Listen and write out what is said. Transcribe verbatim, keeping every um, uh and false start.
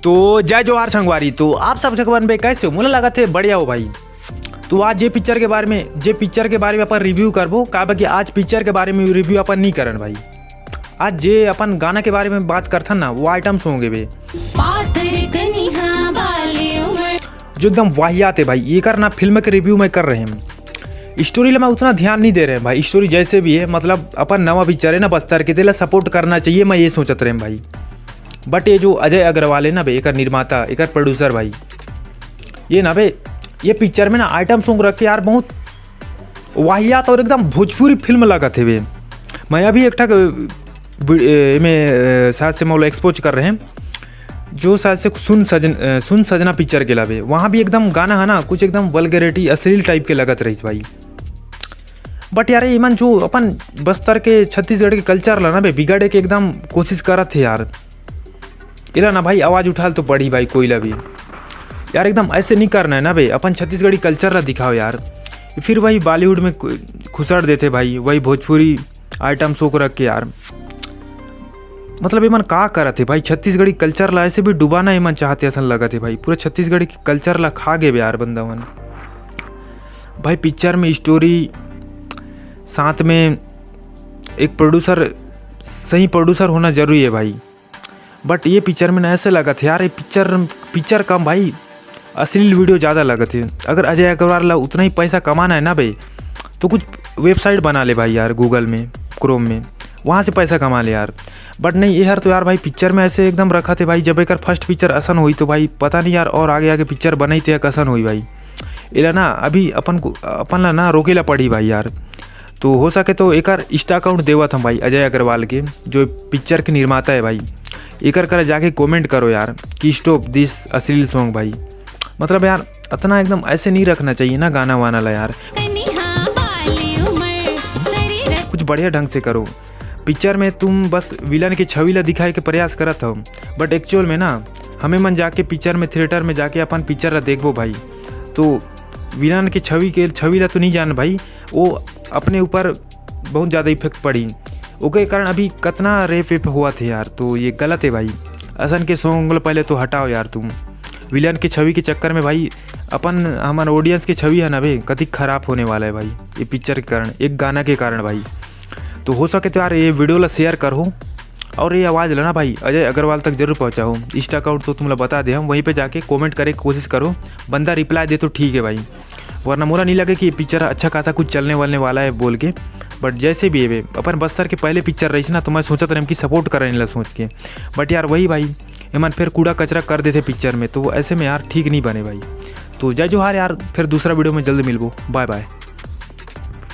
तो जय जोहार संगवारी, तो आप सब जगह बे कैसे हो? मोला लगत हे बढ़िया हो भाई। तो आज जे पिक्चर के बारे में, जे पिक्चर के बारे में अपन रिव्यू करबो, काबर कि आज पिक्चर के बारे में रिव्यू अपन नहीं करन भाई। आज जे अपन गाना के बारे में बात करथन ना, वो आइटम सॉन्ग हे बे, पातर कनिहा बाली उमर। जो एकदम वाहियात हे भाई। एकर ना फिल्म के रिव्यू मैं कर रहे हैं, स्टोरी ला मैं उतना ध्यान नहीं दे रहे हैं भाई। स्टोरी जैसे भी है, मतलब अपन नवा पिक्चर है ना बस्तर के, तेला सपोर्ट करना चाहिए, मैं ये सोचत रहे भाई। बट ये जो अजय अग्रवाल है ना बे, एकर निर्माता, एकर प्रोड्यूसर भाई, ये ना बे, ये पिक्चर में ना आइटम सॉन्ग रख के यार बहुत वाहियात और एकदम भोजपुरी फिल्म लगत हे बे। मैं अभी एक ठक वि-, ए, एमे, ए, शायद से मोला एक्सपोज कर रहे हैं, जो शायद से सुन सजन-, ए, सुन सजना पिक्चर के लाबे, वहाँ भी एकदम गाना है ना, कुछ एकदम वल्गैरिटी, अश्लील टाइप के लगत रहिस भाई। बट यार, इमन जो अपन बस्तर के, छत्तीसगढ़ के कल्चर ला ना बे, बिगाड़े के एकदम कोशिश करत हे यार। एला ना भाई, आवाज़ उठाल तो पड़ी भाई, कोई ला भी। यार, एकदम ऐसे नहीं करना है ना बे, अपन छत्तीसगढ़ी कल्चर ला दिखाओ यार। फिर वही बॉलीवुड में घु-, घुसड़ देथे भाई, वही भोजपुरी आइटम सॉन्ग रख के यार। मतलब, एमन का करत हे भाई? छत्तीसगढ़ी कल्चर ला ऐसे भी डुबाना एमन चाहत हे, असन लगत हे भाई। पूरा छत्तीसगढ़ी कल्चर ला खा गे बे यार बंदा मन। भाई, पिक्चर में स्टोरी, साथ में एक प्रोड्यूसर, सही प्रोड्यूसर होना जरूरी है भाई। बट ये पिक्चर में ना ऐसे लगत हे यार, ये पिक्चर, पिक्चर कम भाई, अश्लील वीडियो ज़्यादा लगत हे। अगर अजय अग्रवाल ला उतना ही पैसा कमाना है ना भाई, तो कुछ वेबसाइट बना ले भाई यार, गूगल में, क्रोम में, वहाँ से पैसा कमा ले यार। बट नहीं, ये हर तो यार भाई, पिक्चर में ऐसे एकदम रखत हे भाई। जब एकर फर्स्ट पिक्चर असन होई तो भाई, पता नहीं यार, और आगे आगे पिक्चर बनई ते कसन होई भाई। एला ना अभी अपन को, अपन ला ना रोके ला पड़ी भाई यार। तो हो सके तो एकर इंस्टा अकाउंट देवत हम भाई, अजय अग्रवाल के, जो पिक्चर के निर्माता है भाई, एकर करा जाके कमेंट करो यार कि stop this अश्लील सॉन्ग भाई। मतलब यार, इतना एकदम ऐसे नहीं रखना चाहिए ना गाना वाना ला यार। कनिहा बाली उमर, शरीर कुछ बढ़िया ढंग से करो। पिक्चर में तुम बस विलन के छवि ला दिखाए के प्रयास करत हो, बट एक्चुअल में ना, हमें मन जाके पिक्चर में, थिएटर में जाके अपन पिक्चर ला देखबो भाई, तो विलन के छवि के, छवि ला तो नहीं जान भाई, वो अपने ऊपर बहुत ज़्यादा इफेक्ट पड़ी। ओके कारण अभी कतना रेप वेप हुआ थे यार, तो ये गलत है भाई। असन के सॉन्ग ला पहले तो हटाओ यार तुम। विलन के छवि के चक्कर में भाई, अपन, हमर ऑडियंस के छवि है ना बे, कति खराब होने वाला है भाई, ये पिक्चर के कारण, एक गाना के कारण भाई। तो हो सके तो यार, ये वीडियो ला शेयर करो और ये आवाज़ ला ना भाई, अजय अग्रवाल तक जरूर पहुँचाओ। इंस्टा अकाउंट तो तुम ला बता दे हम, वहीं पे जाके कमेंट करे के कोशिश करो, बंदा रिप्लाई दे तो ठीक है भाई, वरना मोला नहीं लगे कि ये पिक्चर अच्छा खासा कुछ चलने वालने वाला है बोल के। बट जैसे भी है बे, अपन बस्तर के पहले पिक्चर रहिस ना, तो मैं सोचत रहें कि सपोर्ट करें ला सोच के। बट यार, वही भाई, एमन फिर कूड़ा कचरा कर देथे पिक्चर में, तो ऐसे में यार ठीक नहीं बने भाई। तो जय जोहार यार, फिर दूसरा वीडियो में जल्द मिलबो, बाय बाय।